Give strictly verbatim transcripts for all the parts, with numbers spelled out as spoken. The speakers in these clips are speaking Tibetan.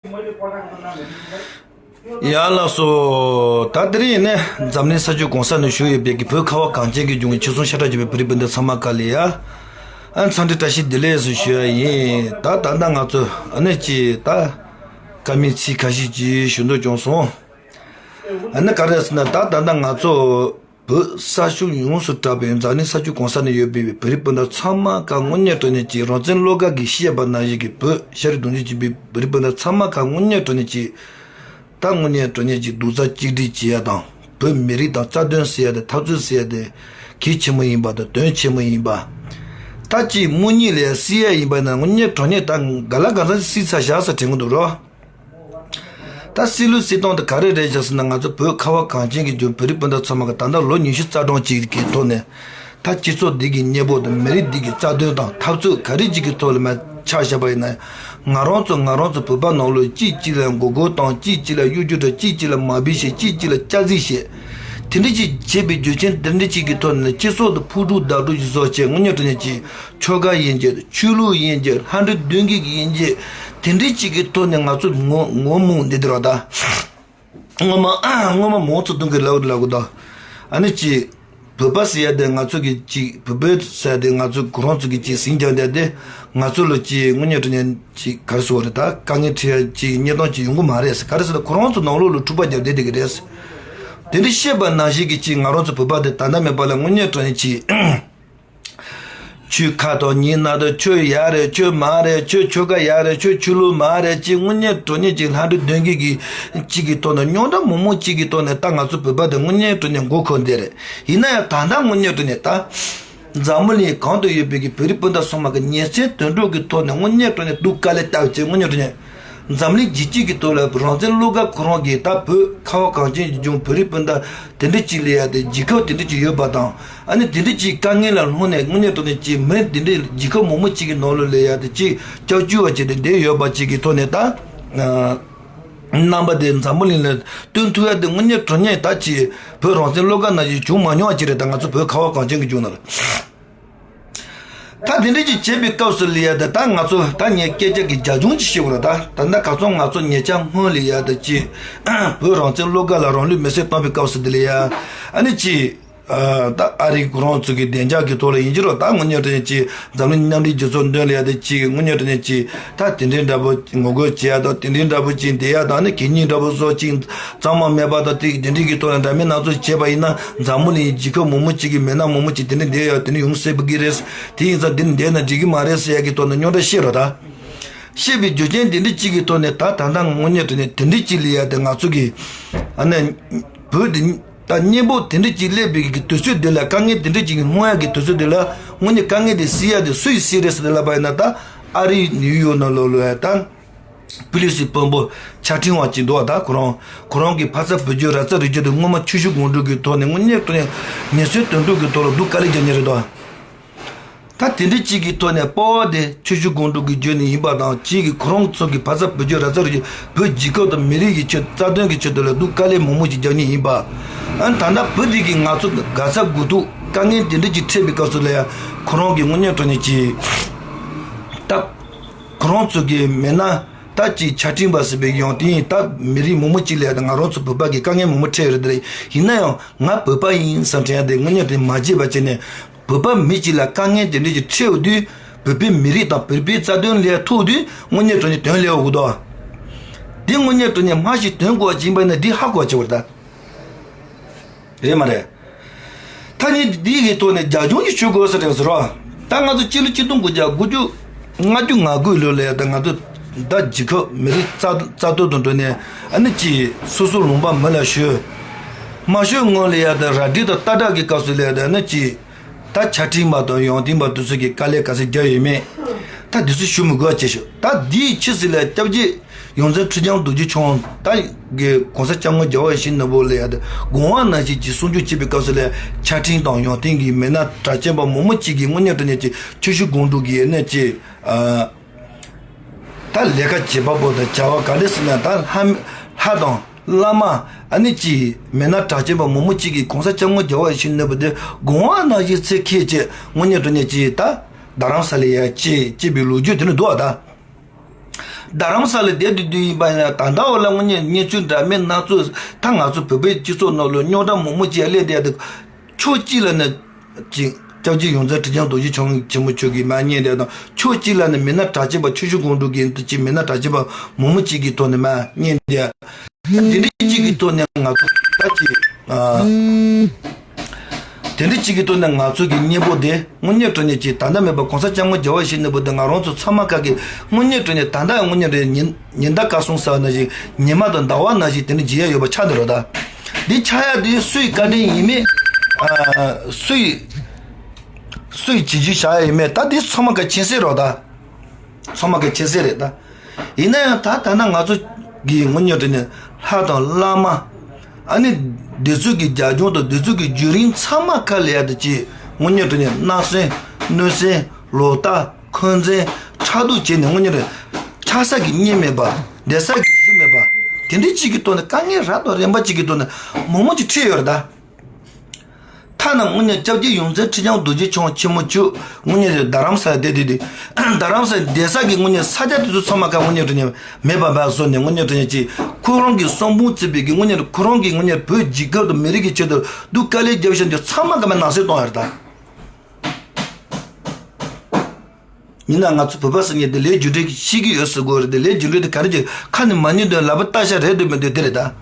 ཡ་ལགས་སོ། ད་དེ་རིང་ནས་འཛམ་གླིང་ས་ཕྱོགས་གང་ས་ནས་བཞུགས་ཡོད་པའི་གི་བོད་ཁ་བ་གངས་ཅན་གྱི་ལྗོངས་ཀྱི་ཆོལ་གསུམ་ཤ་ཁྲག་གཅིག་པའི་བོད་རིགས་སྤུན་ཟླ་ཚང་མ་ག་ལ་ཡ། ཨ་འཚམས་འདྲི་བཀྲ་ཤིས་བདེ་ལེགས་སུ་ཞུ་ཡ་ཡིན། ད་ད་ལྟ་ང་ཚོ་ཨ་ནི་ཅི་ད་བཀའ་མོལ་ཚིག་ཁ་ཤས་ཅིག་ཞུ་འདོད་བྱུང་སོང་། ཨ་ནི་ག་རེ་ཟེར་ན་ད་ད་ལྟ་ང་ཚོ་བོད་ས་ཕྱོགས་ཡོངས་སུ་གྲགས་པའི་འཛམ་གླིང་ས་ཕྱོགས་གང་ས་ནས་ཡོད་པའི་བོད་རིགས་སྤུན་ཟླ་ཚང་མ་ག་དངོས་གནས་དྲང་གནས་ཀྱི་རང་བཙན་བློ་དགའ་གིས་བཤད་པ་ནང་བཞིན་གྱི་བོད་ཤ་རུས་གདུང་རྒྱུད་གཅིག་པའི་བོད་རིགས་སྤུན་ཟླ་ཚང་མ་ག་དངོས་གནས་དྲང་གནས་ཀྱི་ད་དངོས་གནས་དྲང་གནས་ཀྱི་རྡོག་རྩ་གཅིག་སྒྲིལ་བྱེད་ཡ་དང་། བོད་མི་རིགས་དང་རྩ་དོན་ཟེར་ཡ་དེ་འཐབ་རྩོད་ཟེར་ཡ་དེ་གལ་ཆེན་པོ་ཡིན་པ་དང་དོན་ཆེན་པོ་ཡིན་པ། ད་ཅིག་དམོད་གཉིད་ལས་སད་ཡ་ཡིན་པ་ན་དངོས་གནས་དྲང་གནས་ད་ག་ལ་ག་ཚ་སད་ཚར་བཞག་ས་དྲན་གི་འདུག་རོ། ད་སད་ལུགས་སད་སྟངས་དེ་ག་རེ་རེད་བྱས་ཟེར་ན། ང་ཚོ་བོད་ཁ་བ་གངས་ཅན་གྱི་ལྗོངས་བོད་རིགས་སྤུན་ཟླ་ཚང་མ་གི་ད་ལྟ་ལོ་ཉི་ཤུ་རྩ་གྲངས་ཅིག་གི་ཐོག་ནས་ད་སྤྱི་ཚོགས་འདི་གི་གནས་བབ་དང་མི་རིགས་འདི་གི་རྩ་དོན་དང་འཐབ་རྩོད་ག་རེ་ཅིག་གི་ཐོག་ལ་མ་ཆགས་བཞག་པ་ཡིན་ན། ང་རང་ཚོ་ང་རང་ཚོ་བོད་པ་ནང་ལོགས་གཅིག་གཅིག་ལ་མགོ་སྐོར་བཏང་། གཅིག་གཅིག་ལ་གཡོ་སྒྱུ་དང་། གཅིག་གཅིག་ལ་མ་འབོད་བྱེད། གཅིག་གཅིག་ལ་སྐྱག་རྫུན་བཤད། དེ་འདྲ་ཅིག་བྱེད་པའི་རྒྱུ་རྐྱེན་དེ་འདྲ་ཅིག་གི་ཐོག་ནས་སྤྱི་ཚོགས་དེ་ཕུ་དཀྲུག་བདག་སྐྱོང་ཅིག་བཟོ་བྱས་དངོས་གནས་དྲང་གནས་ཀྱི་ཆོལ་ཁ་དབྱེ་འབྱེད། ཆོས་ལུགས་དབྱེ་འབྱེད། ལྷ་འདྲེ་གདོན་བགེགས་ཀྱི་དབྱེ་འབྱེད། དེ་འདྲའི་གཅིག་གི་ཐོག་ནས་ང་ཚོ་ངོ་ངོ་མ་འདི་འདྲ་བ་ད། སྔོན་མ་སྔོན་མ་མང་ཚོ་གདོང་གི་ལབ་ལབ་གི་ད། ཨ་ནི་ཅི། བོད་པ་ཟེར་ཡ་དེ་ང་ཚོ་གི་ཅི། བོད་པ་ཟེར་ཡ་དེ་ང་ཚོ་ཁོ་རང་ཚོ་གི་ཅི་ཟིང་རྒྱབ་བསྡད་དེ། ང་ཚོ་ལ་ཅི་དངོས་གནས་དྲང་གནས་ཅི་ག་རེ་ཟེར་བ་རེད། ད་དཀའ་ངལ་འཕྲད་ཡ་ཅི་གནས་སྟངས་ཅི་ཡོང་གི་མ་རེད་ཟེར། ག་རེ་ཟེར་ན་ཁོ་རང་ཚོ་ནང་ལོགས་ལ་འཁྲུག་པ་རྒྱབ་བསྡད་བསྡད་ཀྱི་རེད་ཟེར། དེ་འདྲ་བཤད་པ་ནང་བཞིན་གྱི་ཅི་ང་རང་ཚོ་བོད་པ་དེ་ད་ལྟ་མེད་པ་ལ་དངོས་གནས་དྲང་གནས་ཅི། ཁྱོད་ཁ་དང་ཉིན་ན་དང་། ཁྱོད་ཡག་རེད། ཁྱོད་མ་རེད། ཁྱོད་ཆོལ་ཁ་ཡག་རེད། ཁྱོད་ཆོས་ལུགས་མ་རེད། ཅེས་དངོས་གནས་དྲང་གནས་ཀྱི་ལྷ་འདྲེ་གདོན་བགེགས་ཀྱི་གཅིག་གི་ཐོག་ནས། རྙོག་དྲ་མང་མང་གཅིག་གི་ཐོག་ནས། ད་ང་ཚོ་བོད་པ་དེ་དངོས་གནས་དྲང་གནས་མགོ་འཁོར་བསྡད་རེད། ཡིན་ན་ཡང་ད་ལྟ་དངོས་གནས་དྲང་གནས་ད་འཛམ་བུ་གླིང་གང་དུ་ཡོད་པའི་གི་བོད་རིགས་སྤུན་ཟླ་ཚང་མ་གི་ཉིན་མཚན་དུད་འགྲོ་གི་ཐོག་ནས་དངོས་གནས་དྲང་གནས་སྡུག་དཀའ་ལས་བཏགས་བྱས། དངོས་གནས་དྲང་གནས་འཛམ་གླིང་རྒྱལ་སྤྱི་གི་ཐོག་ལ་རང་བཙན་བློ་དགའ་ཁོ་རང་གིས་ད་བོད་ཁ་བ་གངས་ཅན་གྱི་ལྗོངས་བོད་རིགས་སྤུན་ཟླ་དེ་འདྲ་ཅིག་ལ་ཡ་དེ་རྒྱལ་ཁབ་དེ་འདྲ་ཅིག་ཡོད་པ་དང་། ཨ་ནི་དེ་འདྲ་ཅིག་དཀའ་ངལ་ལ་ལྷུང་ནས་དངོས་གནས་དྲང་གནས་ཅིག་མི་དེ་འདྲའི་རྒྱལ་ཁབ་མང་པོ་ཅིག་གི་ནང་ལོགས་ལ་ཡ་དེ་ཅིག་སྐྱབས་བཅོལ་བ་ཅིག་དེ་བསྡད་ཡོད་པ་ཅིག་གི་ཐོག་ནས་ད། རྣམ་པ་དེ་འཛམ་བུ་གླིང་ལ་སྟོན་ཐུབ་ཡ་དེ་དངོས་གནས་དྲང་གནས་ད་ཅིག་བོད་རང་བཙན་བློ་དགའ་ནང་བཞིན་བྱུང་མ་མྱོང་བ་ཅིག་རེད། ད་ང་ཚོ་བོད་ཁ་བ་གངས་ཅན་གྱི་ལྗོངས་ནང་ལ། ད་དེ་འདྲ་ཅིག་བྱེད་པའི་སྐབས་སུ་ལ་ཡ་ད་ད་ང་ཚོ་ད་ངས་སྐད་ཆ་གི་རྒྱབ་ལྗོངས་ཅིག་བཤད་དགོས་ལ། ད་ད་ལྟ་ག་ཚོད་ང་ཚོ་ཉེ་ཆར་སྔོན་ལ་ཡ་ད་ཅིག་བོད་རང་བཙན་བློ་དགའ་ལ་རང་ལུས་མེར་སྲེག་བཏང་བའི་སྐབས་སུ་དེ་ལ་ཡ། ཨ་ནི་ཅིག་ད་ཨ་རི་ཁོ་རང་ཚོ་གི་བདེ་འཇགས་ཀྱི་ཐོག་ལ་ཡིན་གྱི་རོགས། ད་དངོས་གནས་དྲང་གནས་ཅིག་འཛམ་གླིང་མཉམ་འབྲེལ་རྒྱལ་ཚོགས་མདུན་ལ་ཡ་ད་ཅིག་དངོས་གནས་དྲང་གནས་ཅིག་ད་དེ་འདྲའི་འདྲ་པོ་ངོ་རྒོལ་བྱེད་ཡ་དང་། དེ་འདྲའི་འདྲ་པོ་ཅིག་འདེད་ཡ་དང་། ཨ་ནི་གད་སྙིགས་འདྲ་པོ་བཟོ་ཅིག་གཙང་མ་མེད་པ་དང་། དེ་དེ་འདྲའི་གི་ཐོག་ལ་འདྲ་མིན་སྣ་ཚོགས་བྱས་པ་ཡིན་ན། འཛམ་བུ་གླིང་རྒྱལ་ཁབ་མང་པོ་ཅིག་གི་མི་སྣ་མང་པོ་ཅིག་དེ་འདྲ་འདེད་ཡ་དེ་འདྲ་ཡོང་སྲིད་པ་གི་རེད། དེ་ཡིན་ཙང་དེ་འདྲ་འདེད་ན་འགྲིག་གི་མ་རེད་ཟེར་ཡ་གི་ཐོག་ནས་རྙོག་དྲ་བཤད་རོགས་ད། བཤད་པའི་རྒྱུ་རྐྱེན་དེ་འདྲ་གཅིག་གི་ཐོག་ནས་ད་ད་ལྟ་དངོས་གནས་དྲང་གནས་དེ་འདྲ་གཅིག་ལ་ཡ་དེ་ང་ཚོ་གི་ཨ་ནི་བོད་དེ་ད་གནས་བབ་དེ་འདྲ་གཅིག་སླེབས་པའི་གི་དུས་ཚོད་དེ་ལ། དཀའ་ངལ་དེ་འདྲ་གཅིག་གི་སྔོན་ཡ་གི་དུས་ཚོད་དེ་ལ་དངོས་གནས་དཀའ་ངལ་དེ་སེལ་ཡ་དེ་སུ་ཡིས་སེལ་རེད་ཟེར་ཏེ་ལབ་པ་ཡིན་ན། ད་ཨ་རིའི་ནིའུ་ཡོག་ནང་ལོགས་ལ་ཡ་ད་པུ་ལི་སི་དཔོན་པོ་ཕྱག་ཕྲེང་བ་གཅིག་འདུག་བ། ད་ཁོ་རང་ཁོ་རང་གི་ཕ་ཚ་བུ་རྒྱུད་ར་ཚ་རུས་རྒྱུད་དེ་སྔོན་མ་ཆུ་བཞི་སྒང་དྲུག་གི་ཐོག་ནས་དངོས་གནས་དྲང་གནས་ཉེན་ཟོན་དོན་གྲུབ་ཀྱི་ཐོག་ལ་སྡུག་དཀའ་ལས་རྒྱག་མཁན་རེད་དོ། ད་དེ་འདྲ་གཅིག་གི་ཐོག་ནས་པ་ཝར་དེ་ཆུ་བཞི་སྒང་དྲུག་གི་བརྒྱུད་ནས་ཡིན་པ་དང་། གཅིག་གི་ཁོ་རང་ཚོ་གི་ཕ་ཚ་བུ་རྒྱུད་ར་ཚ་རུས་རྒྱུད་བོད་རྒྱལ་ཁབ་དང་མི་རིགས་ཀྱི་ཆེད། རྩ་དོན་གྱི་ཆེད་དུ་ལ་སྡུག་དཀའ་ལས་མང་པོ་ཞིག་རྒྱག་མཁན་ཡིན་པ། ཨ་ནི་ད་ལྟ་བོད་འདི་གི་ང་ཚོ་དགའ་ཚ་དགོས་གཏུགས་དཀའ་ངལ་དེ་འདྲ་གཅིག་འཕྲད་པའི་སྐབས་སུ་ལ་ཡ་ཁོ་རང་གི་དངོས་གནས་དྲང་གནས་ཀྱི་ད་ཁོ་རང་ཚོ་གི་མི་སྣ་ད་ཅིག་ཕྱག་ཕྲེང་བ་ཟེར་བའི་ཡོང་དེ་ཡིན། ད་མི་རིགས་མང་པོ་གཅིག་ལ་ཡ་ད་ང་རང་ཚོ་བོད་པ་གི་དཀའ་ངལ་མང་པོ་འཕྲད་ཡོད་རེད་དེ། ཡིན་ན་ཡང་ང་བོད་པ་ཡིན་བསམ་དྲན་ཡ་དེ་དངོས་གནས་དྲང་གནས་མ་བརྗེད་པ་བྱས་ནས། བོད་པ་མི་གཅིག་ལ་དཀའ་ངལ་དེ་འདྲ་ཞིག་འཕྲད་ཡོང་དུས། བོད་པའི་མི་རིགས་དང་བོད་པའི་རྩ་དོན་ལ་ཐུག་དུས་དངོས་གནས་དྲང་གནས་དོན་ལས་འོག་ཏུ། འདི་དངོས་གནས་དྲང་གནས་སྨྲ་ཤེས་དོན་གོ་བ་ཅིག་ཡིན་པ་ན་འདི་ཧ་གོ་བ་བྱེད་དགོས་རེད་ད། རེད་མ་རེད། ཐ་སྙད་འདི་གི་ཐོག་ནས་རྒྱབ་ལྗོངས་ཀྱི་ཆོས་གོ་ས་དྲན་ཟེར་བ། ད་ང་ཚོ་སྤྱི་ལོ་ཆིག་སྟོང་དགུ་བརྒྱ་དགུ་བཅུ་ལྔ་བཅུ་ང་དགུའི་ལོ་ལ་ཡ་ད་ང་ཚོ་ད་རྒྱལ་ཁབ་མི་རིགས་རྩ་རྩ་གཏོར་དང་འབྲེལ་ནས་ཨ་ནི་ཅི་སོ་སོ་ལུང་པ་མི་ལ་ཤོད། མ་ཤོད་སྔོན་ལ་ཡ་ད་ར་སྒྲིག་དང་ལྟ་གྲགས་ཀྱི་སྐབས་སུ་ལ་ཡ་ད་ཨ་ནི་ཅི། ད་ཕྱག་ཕྲེང་བ་དང་ཡོན་ཏན་པ་དེ་ཚོ་གིས་དཀའ་ལས་ག་ཚོད་རྒྱབ་ཡོད་མེད། ད་དེ་ཚོ་ཞུ་མི་དགོས་པ་བྱས་ཤོག་ད་འདིའི་ཕྱི་སྲིད་ལ་སྐྱབས་རྗེ་ཡོངས་འཛིན་ཁྲི་བྱང་རྡོ་རྗེ་འཆང་ད་གི་གོང་ས་སྐྱབས་མགོན་རྒྱལ་བ་ཡིད་བཞིན་ནོར་བུ་ལ་ཡ་དགོངས་པ་ནང་བཞིན་གྱི་གསུང་ཆོས་བྱེད་པའི་སྐབས་སུ་ལ་ཕྱག་ཕྲེང་དང་ཡོན་ཏན་གྱི་མི་སྣ་གྲགས་ཅན་པ་མང་པོ་གཅིག་གིས་དངོས་གནས་དྲང་གནས་ཀྱི་ཆུ་བཞི་སྒང་དྲུག་གི་གནས་ཀྱི་ཨ། ད་ལས་ཀ་བྱེད་པ་པོ་དང་བྱ་བ་ག་འདྲ་ཟེར་ན། ད་ལྷ་ལྷ་དང་བླ་མ་ཨ་ནི་ཅི་མི་སྣ་གྲགས་ཅན་པ་མང་པོ་གཅིག་གིས་གོང་ས་སྐྱབས་མགོན་རྒྱལ་བ་ཡིད་བཞིན་ནོར་བུ་དེ་དགོངས་པ་ནང་བཞིན་ཚེ་འཁྱེར་བྱས་དངོས་གནས་དྲང་གནས་ཀྱི་ད་རྡ་རམ་ས་ལ་ཡ་ཅི་ཅི་པའི་ལོ་རྒྱུས་དེ་ནི་འདུག་ཨ། ད་ རྡ་རམ་ས་ལ་བསྡད་དུས་དུས་ཡིན་པ་ཡིན་ན། ད་ལྟ་བ་ལ་དངོས་གནས་གནས་ཚུལ་འདྲ་མིན་སྣ་ཚོགས། ད་ང་ཚོ་བོད་པའི་སྤྱི་ཚོགས་ནང་ལ་རྙོག་དྲ་མང་པོ་ཅིག་སླེབས་བསྡད་དེ། ཕྱོགས་གཅིག་ལ་ནི་ཅིག་སྐྱབས་རྗེ་ཡོངས་འཛིན་ཁྲི་བྱང་རྡོ་རྗེ་འཆང་ཆེན་པོ་མཆོག་གིས་མར་བསྙད་བསྡད་དང་། ཕྱོགས་གཅིག་ལ་ནི་མི་སྣ་གྲགས་ཅན་པ་ཆུ་བཞི་སྒང་དྲུག་གི་འདི་ཅིག་མི་སྣ་གྲགས་ཅན་པ་མང་པོ་ཅིག་གི་ཐོག་ནས་མར་བསྙད་བསྡད། དེ་འདྲ་ཅིག་གི་ཐོག་ནས་ང་ཚོ་ད་ཅིག་ཨ། དེ་འདྲ་ཅིག་གི་ཐོག་ནས་ང་ཚོ་གི་གཉེན་པོ་དེ་དངོས་གནས་དྲང་གནས་ཅིག་ད་ལྟ་མེད་པ་གོང་ས་སྐྱབས་མགོན་རྒྱལ་བ་ཡིད་བཞིན་ནོར་བུ་དེ་ང་རང་ཚོ་ཚང་མ་ག་གི་དངོས་གནས་དྲང་གནས་ད་ལྟ་དངོས་གནས་དྲང་གནས་ཉིན་ཉི་ཟླ་སྐར་གསུམ་གསལ་བ་ནང་བཞིན། ཉི་མ་དང་ཟླ་བ་ནང་བཞིན་དེ་འདྲ་བརྗེད་ཡ་ཡོད་པ་ཆགས་འདུག་རོགས་ད། འདི་ཆགས་ཡ་དེ་སུའི་བཀའ་དྲིན་ཡིན་མིན། ཨ། སུའི་སུའི་བྱས་རྗེས་བཞག་ཡ་ཡིན་མིན། ད་འདི་ཚང་མ་ག་མཁྱེན་གསལ་རོགས་ད། ཚང་མ་ག་མཁྱེན་གསལ་རེད་ད། ཡིན་ན་ཡང་ད་ད་ན་ང་ཚོ་གི་དངོས་གནས་དྲང་གནས་ལྷ་དང་བླ་མ། ཨ་ནི་དེ་ཚོ་གི་རྒྱབ་ལྗོངས་དང་དེ་ཚོ་གི་བརྒྱུད་རིམ་ཚང་མ་ཁ་ལ་ཡ་དེ་ཅིག་དངོས་གནས་དྲང་གནས་བརྣབ་སེམས་གནོད་སེམས་ལོག་ལྟ་འཁོན་འཛིན་ཕྲག་དོག་བྱས་ནས་དངོས་གནས་དྲང་གནས་ཆགས་ས་གི་གཉེན་མེད་པ། བསྡད་ས་གི་གཞི་མེད་པ། དེ་འདྲའི་ཅིག་གི་ཐོག་ནས་དཀའ་ངལ་རབ་དང་རིམ་པ་ཅིག་གི་ཐོག་ནས་མང་མང་ཅིག་འཕྲད་ཡོད་རེད་ད། ཐ་ན་དངོས་གནས་སྐྱབས་རྗེ་ཡོངས་འཛིན་ཁྲི་བྱང་རྡོ་རྗེ་འཆང་ཆེན་མོ་མཆོག་དངོས་གནས་རྡ་རམ་ས་ལ་བསྡད་དེ་དུས། རྡ་རམ་ས་ལ་བསྡད་ས་གི་དངོས་གནས་ས་ཆ་དེ་ཚོ་ཚང་མ་ག་དངོས་གནས་དྲང་གནས་མེད་པ་མེད་བཟོས་ནས། དངོས་གནས་དྲང་གནས་ཅིག་ཁོ་རང་གི་གསང་ཕུང་བརྩིགས་པའི་གི་དངོས་གནས་ཁོ་རང་གི་དངོས་གནས་བོད་རྒྱལ་ཁབ་དང་མི་རིགས་ཀྱི་ཆེད་དུ་སྡུག་དཀའ་ལས་བརྒྱབ་བཞག་འདི་ཚང་མ་ག་མ་ནང་སེལ་གཏོང་ཡ་རེད་ད། ཡིན་ན་ང་ཚོ་བོད་པ་ཟེར་མཁན་དེ་ལས་རྒྱུ་འབྲས་ཤེས་ཀྱི་ཡོད་ཟེར་དགོས་རེད་དེ། ལས་རྒྱུ་འབྲས་དེ་ག་རེ་ཅིག་ཁ་ནས་མ་ཉན་དོན་ལབ་པ་ལྟ་ཤ་རེད་འདོད་མི་འདོད་དེ་རེད་ད།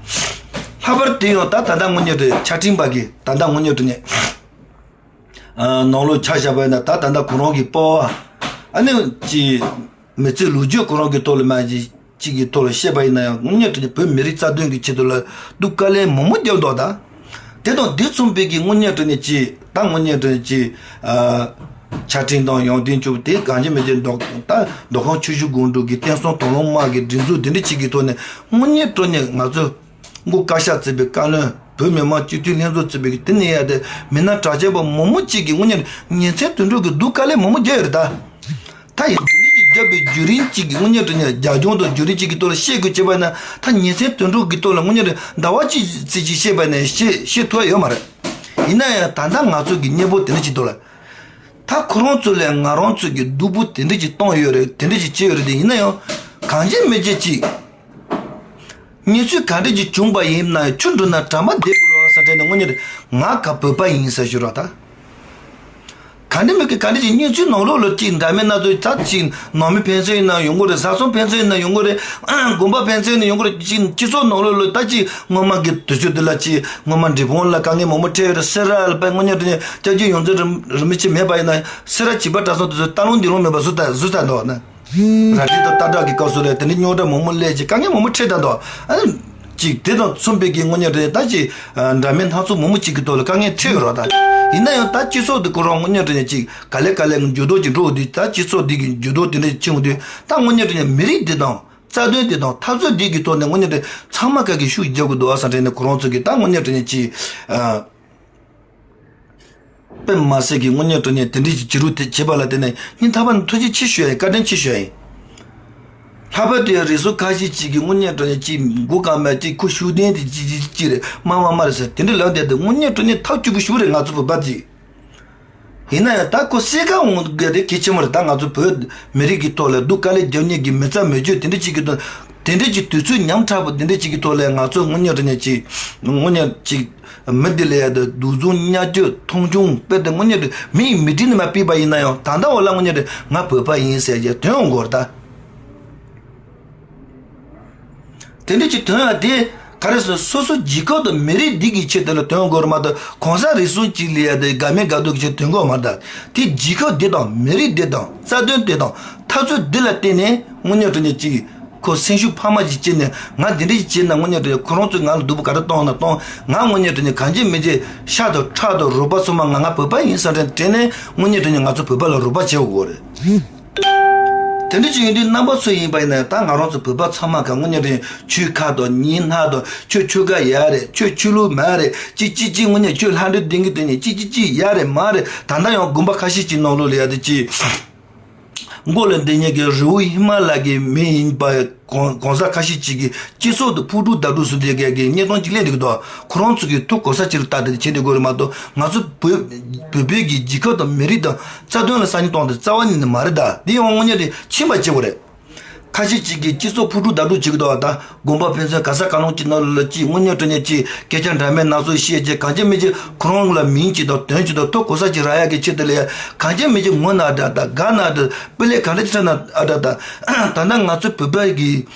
ལྷག་པར་དེ་ཡང་ད་ད་ལྟ་དངོས་གནས་དྲང་གནས་ཆ་འཕྲིན་པ་གིས་ད་ལྟ་དངོས་གནས་དྲང་གནས་ནང་ལོགས་ཆ་བཞག་པ་ཡིན་ན། ད་ད་ལྟ་ཁོ་རང་གི་སྤོབས་པ། ཨ་ནི་ཅི་མི་ཚེ་ལོ་རྒྱུས་ཁོ་རང་གི་ཐོག་ལ་མ་ཅིག་གི་ཐོག་ལ་བཤད་པ་ཡིན་ན་ཡང་། དངོས་གནས་དྲང་གནས་བོད་མི་རིགས་རྩ་དོན་གྱི་ཆེད་དུ་ལ་སྡུག་དཀའ་ལས་མང་པོ་བརྒྱབ་འདུག་ད། དེ་དང་དེ་མཚུངས་པའི་གི་དངོས་གནས་དྲང་གནས་ཅིག་ད་དངོས་གནས་དྲང་གནས་ཅིག་ཨ། ཆ་འཕྲིན་དང་ཡོན་ཏན་སྐྱོབ་དེ་གང་ཅི་མི་ཅི་མདོ་ད་མདོ་ཁམས་ཆུ་བཞི་སྒང་དྲུག་གི་བསྟན་སྲུང་དོགས་སློང་དམག་གི་སྒྲིག་འཛུགས་དེ་འདྲ་ཅིག་གི་ཐོག་ནས་དངོས་གནས་དྲང་གནས་ང་ཚོ་མགོ་བཀའ་ཤག་བརྩིས་པའི་བཀའ་བློན། བོད་མི་མང་སྤྱི་འཐུས་ལྷན་ཚོགས་བརྩིས་པའི་གི་དེ་ནས་ཡ་དེ་མི་སྣ་གྲགས་ཅན་པ་མང་པོ་ཅིག་གི་དངོས་གནས་ཉིན་མཚན་དུད་འགྲོ་གི་སྡུག་དཀའ་ལས་མང་པོ་བརྒྱབ་ཡོད་རེད་ད། ད་ཡིན་དེ་འདྲ་ཅིག་བརྒྱབ་པའི་བརྒྱུད་རིམ་ཅིག་གི་དངོས་གནས་དྲང་གནས་རྒྱབ་ལྗོངས་དང་བརྒྱུད་རིམ་ཅིག་གི་ཐོག་ལ་བཤད་དགོས་བྱས་པ་ཡིན་ན། ད་ཉིན་མཚན་དུད་འགྲོ་གི་ཐོག་ལ་དངོས་གནས་དྲང་གནས་ཟླ་བ་གཅིག་ཙམ་ཅིག་བཤད་པ་ཡིན་ན་བཤད་བཤད་ཐུབ་ཡ་ཡོད་མ་རེད། ཡིན་ན་ཡང་ད་ལྟ་ང་ཚོ་གི་གཉེན་པོ་དེ་འདྲ་ཅིག་འདུག་ལ། ད་ཁོ་རང་ཚོ་ལས་ང་རང་ཚོ་གི་སྡུག་པོ་དེ་འདྲ་ཅིག་བཏང་ཡོད་རེད། དེ་འདྲ་ཅིག་བྱས་ཡོད་རེད་དེ། ཡིན་ན་ཡང་གང་བྱེད་མི་བྱེད་ཅིག་གནས་ཚུལ་ག་འདྲ་ཅིག་བྱུང་པ་ཡིན་ན་ཆུ་འགྲོ་ན་གྲམ་པ་བསྡད་དགོས་རེད་བ་ཟེར་དྲན་ནས། དངོས་གནས་ང་ག་བོད་པ་ཡིན་ཟེར་ཞུ་རོགས་ད། ག་འདྲ་མི་གི་ག་འདྲ་ཅིག་གནས་ཚུལ་ནང་ལོགས་ལ་ཅིག་འདྲ་མིན་སྣ་ཚོགས། ད་ཅིག་ནང་མི་ཕན་ཚུན་ཡིན་ན་ཡོང་གི་རེད། བཟའ་ཚང་ཕན་ཚུན་ཡིན་ན་ཡོང་གི་རེད། དགོན་པ་ཕན་ཚུན་ཡིན་ན་ཡོང་གི་རེད། ཅིག་སྤྱི་ཚོགས་ནང་ལོགས་ལ་ད་ཅིག་སྔོན་མ་གི་དུས་ཚོད་འདི་ལ་ཅིག་སྔོན་མ་འབྲས་སྤུངས་ལ་དཀའ་ངལ་མང་པོ་འཕྲད་ཡོད་རེད། སེ་ར་ལ་དཔེ་དངོས་གནས་དྲང་གནས་སྐྱབས་རྗེ་ཡོངས་འཛིན་རིན་རིན་པོ་ཆེ་མེད་པ་ཡིན་ན་སེ་ར་བྱིས་པ་གྲྭ་ཚང་དེ་ཚོ་སྟག་ལུང་འདི་ལུང་མེད་པ་བཟོ་ད་བཟོ་ད་འདུག་ན། ར་སྤྲོད་དང་སྟག་བྲག་གི་སྐབས་སུ་ལ་དེ་འདྲའི་རྙོག་དྲ་མང་པོ་སླེབས་ཅིག་དཀའ་ངལ་མང་པོ་འཕྲད་ད་འདུག་ཨ་ནི་ཅིག་དེ་དང་མཚུངས་པའི་གི་དངོས་གནས་དྲང་གནས་ད་ཅིག་འདྲ་མིན་སྣ་ཚོགས་མང་པོ་ཅིག་གི་ཐོག་ལ་དཀའ་ངལ་འཕྲད་ཡོད་རེད་ད། ཡིན་ན་ཡང་ད་སྤྱི་ཚོགས་དེ་ཁོ་རང་དངོས་གནས་དྲང་གནས་ཅིག་ག་ལེ་ག་ལེ་འགྱུར་ལྡོག་ཅིག་འགྲོ་འོང་དུས། ད་སྤྱི་ཚོགས་འདི་གི་འགྱུར་ལྡོག་དེ་འདྲ་ཕྱིན་འོང་དུས། ད་དངོས་གནས་དྲང་གནས་མི་རིགས་འདི་དང་རྩ་དོན་འདི་དང་འཐབ་རྩོད་འདི་གི་ཐོག་ནས་དངོས་གནས་དྲང་གནས་ཚང་མ་ག་གི་ཤུགས་རྒྱག་དགོས་འདུག་བ་ཟེར་དྲན་ནས། ཁོ་རང་ཚོ་གི་ད་དངོས་གནས་དྲང་གནས་ཅིག་ཨ། དཔེ་མ་སྲིད་ཀྱི་དངོས་གནས་དྲང་གནས་དེ་འདྲའི་ཅིག་བྱེད་རོགས་དེ་བྱེད་པ་ལ་བརྟེན་ནས་སྙིང་ཐག་པ་ནས་ཐུགས་རྗེ་ཆེ་ཞུ་ཡ་ཡིན། བཀའ་དྲིན་ཆེ་ཞུ་ཡ་ཡིན། ལྷག་པར་དུ་ཡང་རེ་ཟུང་ཁ་ཤས་ཅིག་གིས་དངོས་གནས་དྲང་གནས་ཅིག་མགོ་གང་མེད་ཅིག་ཁོ་ཤུགས་ལྡན་དེ་ཅི་ཅི་ཅི་རེད། མ་མ་མ་རེད་ཟེར་དེ་འདྲ་ལབ་བསྡད་དེ། དངོས་གནས་དྲང་གནས་ཐབས་སྐྱོ་པོ་ཞིག་རེད། ང་ཚོ་བོད་པ་ཅིག་ཡིན་ན་ཡང་ད་ཁོ་སེལ་ག་འོང་དགོས་དེ་གལ་ཆེན་པོ་རེད། ད་ང་ཚོ་བོད་མི་རིགས་ཀྱི་ཐོག་ལ་སྡུག་དཀའ་ལས་རྒྱབ་མཁན་གྱི་མི་ཚ་མི་རྒྱུད་དེ་འདྲ་ཅིག་གི་ཐོག་དེ་འདྲ་ཅིག་དུས་ཚོད་ཉམ་ཕྲ་པོ་དེ་འདྲ་ཅིག་གི་ཐོག་ལ་ང་ཚོ་དངོས་གནས་དྲང་གནས་ཅིག་དངོས་གནས་ཅིག་མི་འདི་ལ་ཡ་དེ་འདུ་འཛོམས་བརྙས་བཅོས་མཐོང་ཆུང་དཔེ་དེ་དངོས་གནས་དྲང་གནས་མི་ཡི་མི་གྲལ་ནས་མར་ཕུད་པ་ཡིན་ན་ཡང་། ད་ལྟ་བ་ལ་དངོས་གནས་དྲང་གནས་ང་བོད་པ་ཡིན་ཟེར་གྱི་དོན་ཡོང་གི་རེད་ད། དེ་འདྲ་ཅིག་དོན་ཡོང་དེ་ག་རེ་ཟེར། སོ་སོ་རྒྱལ་ཁབ་དང་མི་རིགས་འདི་གི་ཆེད་དུ་ལ་དོན་ཡོང་གི་རེད་མ་གཏོགས། གང་ཟག་རེ་ཟུང་གཅིག་ལ་ཡ་དེ་དགའ་མིན་དགའ་འདོད་ཀྱི་ཆེད་དོན་གོ་མ་རེད་ད། དེ་རྒྱལ་ཁབ་འདི་དང་མི་རིགས་འདི་དང་རྩ་དོན་འདི་དང་འཐབ་རྩོད་འདི་ལ་བརྟེན་ནས་དངོས་གནས་དྲང་གནས་ཅིག་ཁོ་སེམས་ཤུགས་འཕར་མ་ཅིག་སྐྱེས་ནས། ང་འདི་འདྲ་ཅིག་བྱས་ན་དངོས་གནས་དྲང་གནས་ཁོ་རང་ཚོས་ང་ལ་སྡུག་པོ་ག་རེ་གཏོང་ན་གཏོང་། ང་དངོས་གནས་དྲང་གནས་གང་བྱེད་མི་བྱེད་ཤ་དང་ཁྲག་དང་རུས་པ་ཚང་མ་ང་ང་བོད་པ་ཡིན་བསམ་དྲན་དྲན་ནས། དངོས་གནས་དྲང་གནས་ང་ཚོ་བོད་པ་ལ་རོགས་པ་བྱེད་དགོས་རེད། དེ་འདྲ་ཅིག་ཡིན་དུས་རྣམ་པ་ཚོ་ཡིན་པ་ཡིན་ན། ད་ང་རང་ཚོ་བོད་པ་ཚང་མ་ག་དངོས་གནས་དྲང་གནས་ཆོས་ཁ་དང་ཉིན་ནག་དང་། ཁྱོད་ཆོལ་ཁ་ཡག་རེད། ཁྱོད་ཆོས་ལུགས་མ་རེད། ཅི་ཅི་ཅི་དངོས་གནས་ཁྱོད་ལྷ་འདྲེ་འདྲེན་གི་འདུག་ནས་ཅི་ཅི་ཅི་ཡག་རེད་མ་རེད། ད་ལྟ་ཡང་དགོན་པ་ཁ་ཤས་ཅིག་ནང་ལོགས་ལ་ཡ་དེ་ཅི་མགོ་ལ་འདི་ཉིད་ཀྱི་རི་བོ་ཧི་མ་ལ་གི་མི་ཡིན་པ་གང་གང་ཟག་ཁ་ཤས་ཅིག་གིས་སྤྱི་ཚོགས་དུ་ཕུ་དཀྲུག་བརྡབ་དཀྲུག་བཟོ་བསྡད་མཁན་གྱི་བརྙན་ཐུང་ཅིག་སླེབས་འདུག་གི་འདུག་ཁོ་རང་ཚོ་གི་ཐུགས་གོ་ས་ཅིག་ལ་བལྟ་བསྡད་བྱེད་འདུག་གི་རེད་མ་གཏོགས། ང་ཚོ་བོད་བོད་པའི་གི་རྒྱལ་ཁབ་དང་མི་རིགས་དང་རྩ་དོན་ལ་སང་ཉིན་གཏོང་དེ་རྩ་བ་ཉིད་ནས་མ་རེད་ད། འདི་ཡང་དངོས་གནས་དྲང་གནས་ཕྱིན་པ་བྱེད་དགོས་རེད། ཁ་ཤས་ཅིག་གིས་སྤྱི་ཚོགས་འཕུར་གྲུ་བརྡབ་གྲུ་བྱེད་ཀྱི་འདུག་བ། ད་དགོན་པ་ཕན་ཚུན་ག་ས་ག་ལོང་ཅིག་ནང་ལ་ཅིག་དངོས་གནས་དྲང་གནས་ཅིག་སྐད་ཆ་འདྲ་མིན་སྣ་ཚོགས་བཤད་ཅིག་གང་ཅི་མིན་ཅིག་ཁོ་རང་ལ་མིང་ཅིག་དང་དོན་ཅིག་དང་ཐོ་གོ་ས་ཅིག་རག་ཡག་གི་ཆེད་དུ་ལ་ཡ། གང་ཅི་མིན་ཅིག་ངུ་ན་འདྲ། ད་དགའ་ན་འདྲ། སྤུ་ལས་ག་འདྲ་ཅིག་ཆགས་ན་ཨ་འདྲ། ད་ད་ལྟ་ང་ཚོ་བོད་པ་གི་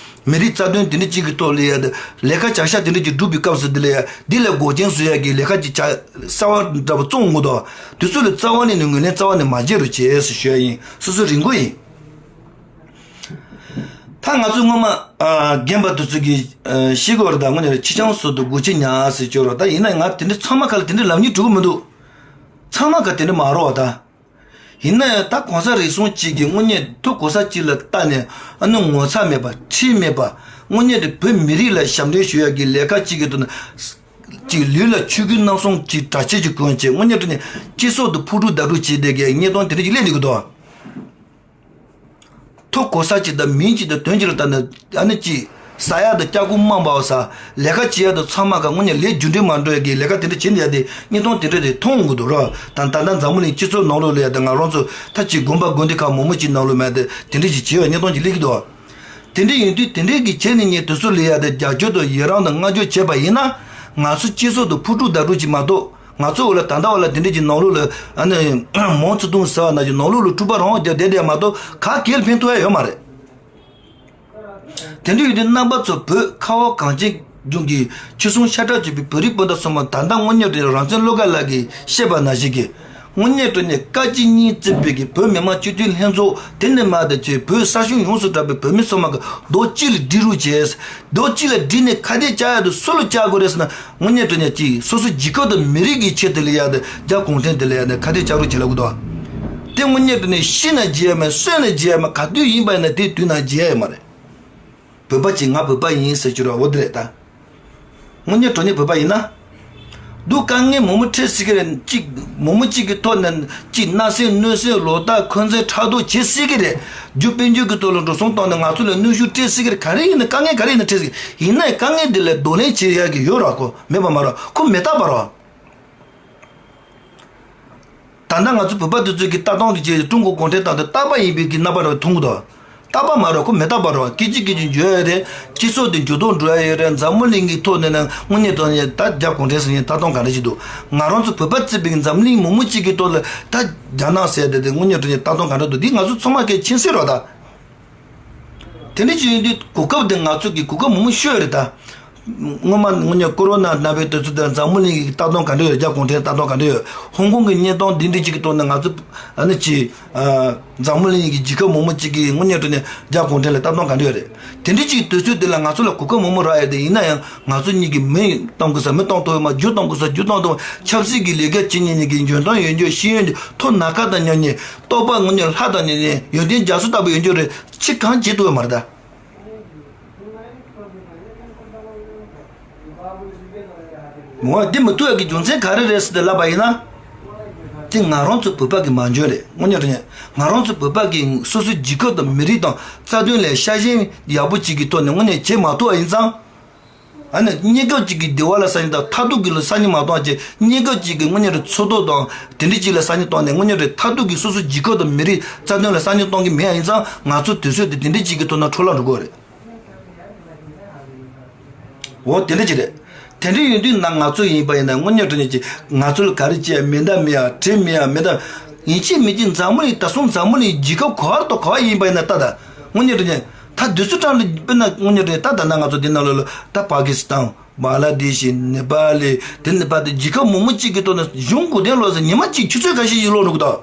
མི་རིགས་རྩ་དོན་དེ་འདྲ་ཅིག་གི་ཐོག་ལ་ཡ། ད་ལས་ཀ་བྱ་ཤ་དེ་འདྲ་ཅིག་སྒྲུབ་པའི་སྐབས་སུ་དེ་ལ་ཡ་འདི་ལ་འགོག་རྐྱེན་བཟོ་ཡག་གི་ལས་ཀ་ཅིག་བྱ་གསར་བ་འདྲ་པོ་བཙོང་འོང་གི་འདུག་དེ་ཚོ་ལ་རྩ་བ་ནས་ནི་ངོས་ལེན་རྩ་བ་ནས་མ་བྱེད་རོགས་བྱེད་ཟེར་ཞུ་ཡ་ཡིན། སོ་སོ་རེ་སྐུལ་ཡིན། ད་ང་ཚོ་སྔོན་མ་ཨ་རྒན་པ་དེ་ཚོ་གིས་ཨ་ཤི་གོ་ར། ད་དངོས་གནས་ཁྱི་སྤྱང་ཟོ་དང་སྒོ་ཁྱི་ཉ་ཟེར་ཅོ་ར། ད་ཡིན་ན་ང་དེ་འདྲ་ཚང་མ་ག་ལ་དེ་འདྲ་ལབ་སྙིང་བྲོ་གི་མི་འདུག་ཚང་མ་ག་དེ་འདྲ་མ་རོ་བ། ད་ཡིན་ན་ཡང་ད་གོང་ས་རེ་ཟུང་གཅིག་གིས་དངོས་གནས་ཐོ་གོ་ས་གཅིག་ལ་བལྟས་ནས་ཨ་ནི་ངོ་ཚ་མེད་པ་ཁྲེལ་མེད་པ། དངོས་གནས་དེ་བོད་མི་རིགས་ལ་ཞབས་འདྲེན་ཞུ་ཡག་གི་ལས་ཀ་གཅིག་གི་ཐོག་ནས་གཅིག་ལུས་ལ་ཆོས་གོས་རྣམ་གསུམ་གཅིག་གྲྭ་ཆས་ཀྱི་གོན་བྱས། དངོས་གནས་དྲང་གནས་སྤྱི་ཚོགས་དེ་འཕུར་གྲུ་བརྡབ་གྲུ་བྱས་བསྡད་མཁན་བརྙན་ཐུང་དེ་འདྲ་ཅིག་སླེབས་བསྡད་ཀྱི་འདུག་ཐོ་གོ་ས་གཅིག་དང་མིང་གཅིག་དང་དོན་གཅིག་ལ་བལྟས་ནས་ཨ་ནི་གཅིག་ཟ་ཡག་དང་སྐྱག་ཁུང་མ་འབག་པ་ཟ། ལས་ཀ་བྱེད་ཡག་དང་ཚང་མ་ག་དངོས་གནས་ལས་རྒྱུ་འབྲས་མ་འགྲོ་ཡག་གི་ལས་ཀ་དེ་འདྲ་བྱེད་བསྡད་ཡག་དེ་བརྙན་ཐུང་དེ་འདྲ་དེ་མཐོང་འོང་གི་འདུག་ར། ད་ད་ལྟ་འཛམ་བུ་གླིང་སྤྱི་ཚོགས་ནང་ལོགས་ལ་ཡ། ད་ང་རང་ཚོ་ད་ཅིག་དགོན་པ་དགོན་སྡེ་ཁག་མང་པོ་ཅིག་ནང་ལོགས་མ་དེ་དེ་འདྲ་ཞིག་བྱེད་པའི་བརྙན་ཐུང་ཅིག་སླེབས་ཀྱི་འདུག་དེ་འདྲ་ཡིན་དུས་དེ་འདྲའི་གི་བྱས་ནས་ངས་དེ་ཚོ་ལ་ཡ་དེ་རྒྱབ་སྐྱོར་དང་ཡི་རང་དང་བསྔགས་བརྗོད་བྱས་པ་ཡིན་ན། ང་ཚོ་སྤྱི་ཚོགས་དེ་འཕུར་གྲུ་བརྡབ་གྲུ་ཅིག་མ་གཏོགས། ང་ཚོ་འོ་ལ་ད་ལྟ་བ་ལ་དེ་འདྲ་ཅིག་ནང་ལོགས་ལ་ཨ་ནི་མང་ཚུལ་ཐུང་ཟེར་བ་ནང་བཞིན་ནང་ལོགས་ལ་འཁྲུག་པ་རང་རྒྱབ་བསྡད་བསྡད་མ་གཏོགས་ག་གེ་ལ་ཕན་ཐོགས་ཡ་ཡོད་མ་རེད། དེ་འདྲ་ཡོད་དུས་རྣམ་པ་ཚོ་བོད་ཁ་བ་གངས་ཅན་ལྗོངས་ཀྱི་ཁྱི་སྲུང་ཤ་ཁྲག་གཅིག་པའི་བོད་རིགས་སྤུན་ཟླ་ཚང་མ། ད་ལྟ་དངོས་གནས་དྲང་གནས་རང་བཙན་བློ་དགའ་ལགས་ཀྱིས་བཤད་པ་ནང་བཞིན་གྱི་དངོས་གནས་དྲང་གནས་བཀའ་སྤྱི་གཉིས་གཙོས་པའི་གི་བོད་མི་མང་སྤྱི་འཐུས་ལྷན་ཚོགས་དེ་ནས་མར་དེ་བྱས་བོད་ས་གཞུང་ཡོངས་སུ་གྲགས་པའི་བོད་མི་ཚང་མ་གི་རྡོག་གཅིག་ལ་སྒྲིལ་རོགས་བྱས། རྡོག་གཅིག་ལ་སྒྲིལ་ནས་ཁ་གཏད་བཅག་ཡག་དེ་སུ་ལ་བཅག་དགོས་རེད་ཟེར་ན། དངོས་གནས་དྲང་གནས་ཀྱི་སོ་སོ་རྒྱལ་ཁབ་དང་མི་རིགས་ཀྱི་ཆེད་དུ་ལ་ཡ་དེ་རྒྱ་གུང་ཁྲན་དེ་ལ་ཡ་དེ་ཁ་གཏད་བཅག་རོགས་བྱེད་ལབ་གི་འདུག་དེ་དངོས་གནས་དྲང་གནས་ཤི་ན་བརྗེད་ཡ་མེད། གསོན་ན་བརྗེད་ཡ་མེད། ག་དུས་ཡིན་པ་ཡིན་ན་དེ་དུས་ན་བརྗེད་ཡ་ཡོད་མ་རེད། བོད་པ་གཅིག་ང་བོད་པ་ཡིན་ཟེར་རྒྱུ་ར་འོ་དེ་རེད་ད། དངོས་གནས་དྲང་གནས་བོད་པ་ཡིན་ན། སྡུག་དཀའ་ངལ་མང་པོ་འཕྲད་སྲིད་ཀྱི་རེད། གཅིག་མང་པོ་གཅིག་གི་ཐོག་ནས་གཅིག་མནར་སེམས་གནོད་སེམས་ལོག་ལྟ་འཁོན་འཛིན་ཕྲག་དོག་བྱེད་སྲིད་ཀྱི་རེད། རྒྱུ་དཔལ་འབྱོར་གྱི་ཐོག་ལ་འགྲོ་སོང་བཏང་ནས་ང་ཚོ་ལ་གནོན་ཤུགས་སྤྲད་སྲིད་ཀྱི་རེད། ག་རེ་ཡིན་ན་དཀའ་ངལ་ག་རེ་ཡིན་ན་འཕྲད་སྲིད་ཀྱི། ཡིན་ནའི་དཀའ་ངལ་འདི་ལ་གདོང་ལེན་བྱེད་ཡག་གི་ཡོད་ར། ཁོ་མེད་པ་མ་རེད། ཁོ་མི་རྟག་པ་རེད། ད་ལྟ་ང་ཚོ་བོད་པ་དེ་ཚོ་གི་ལྟ་སྟངས་དེ་བྱས་ཀྲུང་གོ་གུང་ཁྲན་ཏང་དེ་རྟག་པ་ཡིན་པའི་གི་རྣམ་པ་རེ་མཐོང་གི་འདུག་རྟག་པ་མ་རེད། ཁོ་མི་རྟག་པ་རེད། སྐད་ཅིག་སྐད་ཅིག་འགྱུར་ཡ་རེད། སྤྱི་ཚོགས་དེ་འགྱུར་ལྡོག་འགྲོ་ཡ་ཡོད་རེད། འཛམ་བུ་གླིང་གི་ཐོག་ནས་ན་དངོས་གནས་དྲང་གནས་ད་རྒྱ་གུང་ཁྲན་ཟེར་མཁན་ལྟ་སྟངས་ག་འདྲ་ཞིག་འདུག་ང་རང་ཚོ་བོད་པ་བརྩིས་པའི་འཛམ་གླིང་མང་པོ་ཅིག་གི་ཐོག་ལ་ད་རྒྱ་ནག་ཟེར་དེ་དེ་དངོས་གནས་དྲང་གནས་ལྟ་སྟངས་ག་འདྲ་འདུག་འདི་ང་ཚོ་ཚང་མ་གལ་ཆེན་ཤོས་རེད་ད། དེ་འདྲ་ཅིག་ཡིན་དུས་གོ་སྐབས་དེ་ང་ཚོ་གི་གོ་སྐབས་མང་པོ་ཤོར་རེད་ད། སྔོན་མ་དངོས་གནས་ཀོ་རོ་ན་ན་བའི་དུས་ཚོད་དེར་འཛམ་བུ་གླིང་གི་ལྟ་སྟངས་ག་འདྲ་ཡོད། རྒྱ་གུང་ཁྲན་ལྟ་སྟངས་ག་འདྲ་ཡོད། ཧོང་ཀོང་གི་བརྙན་ཐུང་འདི་འདྲ་ཅིག་གི་ཐོག་ནས་ང་ཚོ་ཨ་ནི་ཅི་ཨ་འཛམ་བུ་གླིང་གི་རྒྱལ་ཁབ་མང་པོ་ཅིག་གིས་དངོས་གནས་དྲང་གནས་རྒྱ་གུང་ཁྲན་ལ་ལྟ་སྟངས་ག་འདྲ་ཡོད་རེད། དེ་འདྲ་ཅིག་དུས་ཚོད་དེ་ལ་ང་ཚོ་ལ་གོ་སྐབས་མང་པོ་རག་ཡོད་དེ། ཡིན་ན་ཡང་ང་ཚོ་གཉིས་ཀྱིས་མི་གཏོང་དགོས་ས་མི་གཏོང་ཐུབ་ཡོད་མ། རྒྱུ་གཏོང་དགོས་ས་རྒྱུ་གཏོང་ཐུབ་མ། ཆབ་སྲིད་ཀྱི་ལས་ཀ་བྱེད་མཁན་གཉིས་ཀྱི་འཇོན་ཐང་ཡོད་རྒྱུ་ཤེས་ཡོན་གྱི་ཐོག་ན་ཁ་དང་མཉམ་ཉིད་རྟོགས་པ་དངོས་གནས་ལྷ་དང་མཉམ་ཉིད་ཡོན་ཏན་རྒྱ་མཚོ་ལྟ་བུ་ཡོད་རྒྱུ་རེད། ཅི་གང་བྱེད་ཐུབ་ཡོད་མ་རེད་ད། འོ་འདི་མི་ཐུབ་ཡག་གི་རྒྱུ་མཚན་ག་རེ་རེད་ཟེར་ཏེ་ལབ་པ་ཡིན་ན། དེ་ང་རང་ཚོ་བོད་པ་གི་མ་འཇོན་རེད། དངོས་གནས་དྲང་གནས་ང་རང་ཚོ་བོད་པ་གི་སོ་སོའི་རྒྱལ་ཁབ་དང་མི་རིགས་དང་རྩ་དོན་ལ་ཤ་ཞེན་ཡག་པོ་ཅིག་གི་ཐོག་ནས་དངོས་གནས་བྱེད་མ་ཐུབ་པ་ཡིན་ཙང་། ཨ་ནི་གནས་སྐབས་ཅིག་གི་བདེ་བ་ལ་ས་ཉིན་དང་མཐར་ཐུག་གི་ལ་ས་ཉིན་མ་གཏོང་བྱས། གནས་སྐབས་ཅིག་གི་དངོས་གནས་རེད་འཚོ་ཐབས་དང་དེ་འདྲ་ཅིག་ལ་ས་ཉིན་གཏོང་ནས་དངོས་གནས་རེད་མཐར་ཐུག་གི་སོ་སོའི་རྒྱལ་ཁབ་དང་མི་རིགས་རྩ་དོན་ལ་ས་ཉིན་གཏོང་གི་མེད་པ་ཡིན་ཙང་། ང་ཚོ་དུས་ཚོད་དེ་དེ་འདྲ་ཅིག་གི་ཐོག་ན་འཕྲོ་བརླག་འགྲོ་གི་རེད། འོ་དེ་འདྲ་ཅིག་རེད། དེ་འདྲ་ཡིན་དུས་ན་ང་ཚོ་ཡིན་པ་ཡིན་ན་དངོས་གནས་དྲང་གནས་ཀྱི་ང་ཚོ་ལ་ག་རེ་བྱས་ཡ་མེད་ད། མེད་ཡ་དྲི་མེད་ཡ་མེད་ད། ཡིན་གཅིག་མིན་གཅིག་འཛམ་བུ་གླིང་ད་སོང་འཛམ་བུ་གླིང་རྒྱལ་ཁབ་ག་བར་དང་ག་བ་ཡིན་པ་ཡིན་ན་ལྟ་ད། དངོས་གནས་དྲང་གནས་ད་དུས་ཚོད་གྲངས་ལ་དཔེར་ན་དངོས་གནས་དྲང་གནས་ད་ད་ན་ང་ཚོ་འདི་ནང་ལོགས་ལ་ད་པ་ཀི་སི་ཐན། བང་ལ་དེ་ཤི། ནེ་པ་ལི། དེ་ནེ་པ་དེ་རྒྱལ་ཁབ་མང་པོ་གཅིག་གི་ཐོག་ནས་གཞུང་གོ་དོན་ལོག་ཟེར་ཉི་མ་གཅིག་ཆུ་ཚོད་ཁ་ཤས་ཤིག་ལོག་འགྲོ་གི་འདུག་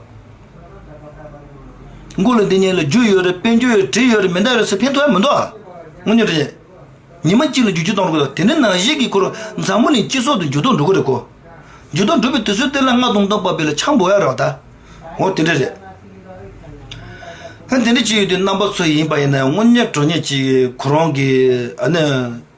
མགོ་ལ་འདི་ཉིད་ལ་རྒྱུ་ཡོད་རེད། དཔལ་འབྱོར་ཡོད་རེད། གྲི་ཡོད་རེད། མེ་མདའ་ཡོད་རེད་ཟེར་ཕན་ཐོགས་ཡ་མི་འདུག་ཨ། དངོས་གནས་རེད། ཉི་མ་གཅིག་ལ་རྒྱུ་རྒྱུ་གཏོང་འགྲོ་གི་འདུག་དེ་ནས་ནང་བཞིན་གྱི་ཁོ་རང་འཛམ་བུ་གླིང་སྤྱི་ཚོགས་དེ་འགྱུར་ལྡོག་འགྲོ་གི་རེད་ཁོ། འགྱུར་ལྡོག་འགྲོ་བའི་དུས་ཚོད་དེ་ལ་ང་དུང་དུང་པགས་པའི་ལ་ཆང་འབོག་ཡ་རེད་བ་ད། འོ་དེ་འདྲ་རེད། ཨ་དེ་འདྲ་ཅིག་ཡོད་དུས་རྣམ་པ་ཚོ་ཡིན་པ་ཡིན་ན་ཡང་དངོས་གནས་དྲང་གནས་ཅིག་ཁོ་རང་གི་ཨ་ནི།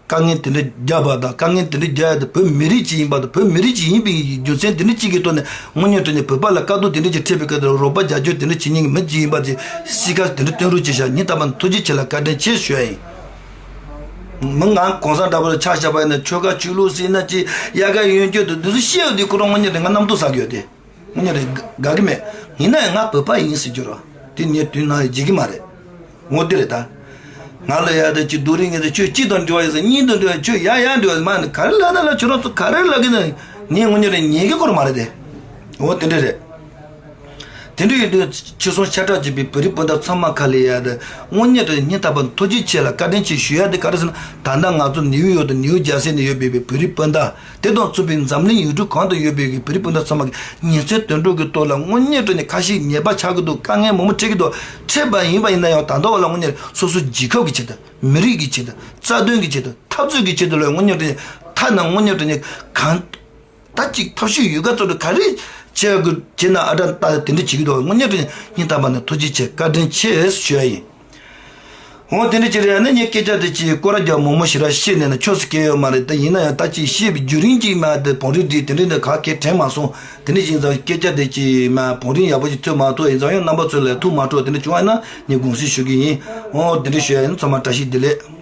དཀའ་ངལ་དེ་འདྲ་རྒྱབ་པ་དང་། དཀའ་ངལ་དེ་འདྲ་རྒྱག་ཡ་དེ་བོད་མི་རིགས་ཅིག་ཡིན་པ་དང་། བོད་མི་རིགས་ཅིག་ཡིན་པའི་རྒྱུ་མཚན་དེ་འདྲ་ཅིག་གི་ཐོག་ནས་དངོས་གནས་དྲང་གནས་བོད་པ་ལ་དཀའ་སྡུག་དེ་འདྲ་ཅིག་འཕྲད་པའི་སྐབས་དེར་རོགས་པ་རྒྱབ་སྐྱོར་དེ་འདྲ་བྱེད་མཁན་གྱི་མི་ཅིག་ཡིན་པ་དེ་གསལ་ཁ་དེ་འདྲ་སྟོན་རོགས་བྱེད་ཤག་ཉིན་རྟག་པར་ཐུགས་རྗེ་ཆེ་ལ་བཀའ་དྲིན་ཆེ་ཞུ་ཡ་ཡིན། མི་ང་གོང་ས་འདྲ་པོ་ལ་ཆ་བཞག་པ་ཡིན་ན་ཆོལ་ཁ་ཆོས་ལུགས་ཟེར་ན་ཅི་ཡ་ག་ཡོན་སྐྱོན་དེ་འདི་ཚོ་བཤད་ཡོད་དུས་ཁོ་རང་དངོས་གནས་དྲང་གནས་ང་རྣམ་རྟོག་ཟ་གི་ཡོད་དེ། དངོས་གནས་རེད། དགའ་གི་མེད། ཡིན་ན་ཡང་ང་བོད་པ་ཡིན་ཟེར་རྒྱུ་རོ། དེ་ངས་དུས་ནང་བརྗེད་གི་མ་རེད། ངོ་དེ་རེད་ད། ང་ལ་ཡ་དེ་ཅི་སྡུག་རིགས་ངེས་ཟེར། ཁྱོད་གཅིག་དང་འབྲེལ་བ་ཡོད་ཟེར། གཉིས་དང་འབྲེལ་བ། ཁྱོད་ཡ་ཡ་འབྲེལ་བ་ཟེར། མ་ནི་ག་རེ་ལབ་ན་ལབ། ཁྱོད་རང་ཚོ་ག་རེ་ལབ་གི་ན་ངས་དངོས་གནས་རེད། ཉན་གི་སྐོར་མ་རེད་དེ། འོ་དེ་འདྲ་རེད། དེ་འདྲ་ཡོད་དུས་ཕྱི་སོང་ཤ་ཁྲག་གཅིག་པའི་བོད་རིགས་སྤུན་ཟླ་ཚང་མ་ཁ་ལ་ཡ་དེ་དངོས་གནས་དྲང་སྙིང་ཐག་པ་ཐུགས་རྗེ་ཆེ་ལ་བཀའ་དྲིན་ཆེ་ཞུ་ཡ་དེ་ག་རེ་ཟེར་ན། ད་ལྟ་ང་ཚོ་ནིའུ་ཡོག་དང་ནིའུ་ཇར་སི་ནས་ཡོད་པའི་བོད་རིགས་སྤུན་ཟླ། དེ་དང་མཚུངས་པའི་འཛམ་གླིང་ཡུལ་གྲུ་གང་དུ་ཡོད་པའི་བོད་རིགས་སྤུན་ཟླ་ཚང་མ་གི་ཉིན་མཚན་དུད་འགྲོ་གི་ཐོག་ལ་དངོས་གནས་དྲང་གནས་ཁ་ཞིག་ཉེས་པ་ཆགས་ཀྱི་འདུག་དཀའ་ངལ་མང་པོ་འཕྲད་ཀྱི་འདུག་འཕྲད་པ་ཡིན་པ་ཡིན་ན་ཡང་ད་ལྟ་བ་ལ་དངོས་གནས་སོ་སོ་རྒྱལ་ཁབ་ཀྱི་ཆེད་དུ། མི་རིགས་ཀྱི་ཆེད་དུ། རྩ་དོན་གྱི་ཆེད་དུ། འཐབ་རྩོད་ཀྱི་ཆེད་དུ་ལ་དངོས་གནས་དྲང་གནས་ཐ་ན་དངོས་གནས་དྲང་གནས་གང་ད་ཅིག་ཐབས་ཤེས་ཡོད་ག་ཚོད་དུ་ག་རེ་བྱེད་དགོས་བྱེད་ན་ཨ་ད་ད་དེ་འདྲ་བྱེད་ཀྱི་འདུག་དངོས་གནས་དྲང་གནས་སྙིང་ཐག་པ་ནས་ཐུགས་རྗེ་ཆེ། བཀའ་དྲིན་ཆེ་ཞུ་ཡ་ཡིན། འོ་དེ་འདྲ་ཅིག་རེད། ཡང་ན་ངས་སྐད་ཆ་དེ་ཅིག་སྐོར་ར་རྒྱག་མང་མང་ཞིག་ར་བཤད་ནས་ན་ཆོས་སུ་སྐྱེལ་ཡོད་མ་རེད། ད་ཡིན་ན་ཡང་ད་ཅིག་བཤད་པའི་བརྒྱུད་རིམ་ཅིག་མ་དེ་བང་རིམ་འདི་དེ་འདྲ་ནས་ག་གེ་དྲན་མ་སོང་། དེ་འདྲ་ཡིན་ཙང་སྐད་ཆ་དེ་ཅིག་མ་བང་རིམ་ཡག་པོ་ཅིག་ཐོན་མ་ཐུབ། ཡིན་ཙང་ཡང་རྣམ་པ་ཚོ་ལ་ཐུགས་མ་སྤྲོ་དེ་འདྲ་བྱུང་བ་ཡིན་ན་ངས་དགོངས་སེལ་ཞུ་གི་ཡིན། འོ་དེ་འདྲ་ཞུ་ཡ་ཡིན། ཚང་མ་བཀྲ་ཤིས་བདེ་ལེགས།